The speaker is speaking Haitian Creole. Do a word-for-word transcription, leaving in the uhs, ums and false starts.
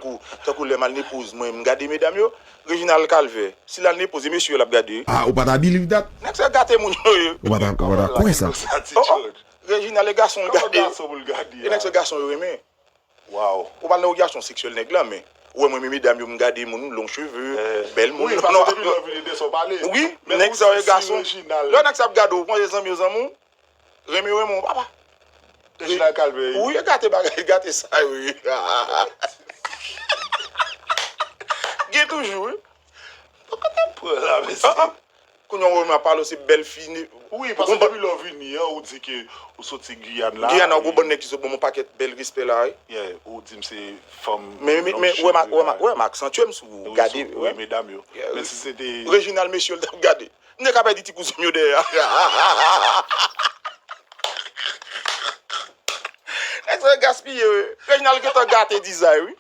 Tankou, tankou lè m al nan poz mwen, m gade medam yo, Reginald Calvert, si l al nan poz, e mesye yo l ap gade. Ah, ou pa ta believe that? Nèg sa gate moun yo ye. Ou pa ta, ou pa ta kwè sa. Oh, oh. Reginald e gason l gade. E nèg sa gason yo renmen. Wow. Ou pa nan relasyon seksyèl nèg la, men ou wè mwen, men medam yo, m gade moun long cheve, bèl moun. Wi, paske depi lè w vini de sa w pale. Wi, nèg sa yo gason. Lè nèg sa ap gade w, panse zanmi w zanmi w. Renmen renmen w papa. Reginald Calvert. Wi, gate bagay, gate sa wi. Gen toujou wi. Pran la mesye. Kounye a w wè m ap pale w se bèl fi. Wi, paske depi lè w vini an, ou di ke ou soti Giyàn la. Giyàn nan gwo bann nèg ki sot ban m yon pakèt bèl respè la wi. Ou di m se fanm. Men men men wè m wè m aksantye m sou ou gade. Wi, medam yo. Men si se te. Reginald mesye l t ap gade. M te ka pèdi ti kouzen m yo dèyè a. Nèg sa gaspiye wi. Reginald gentan gate dizay wi.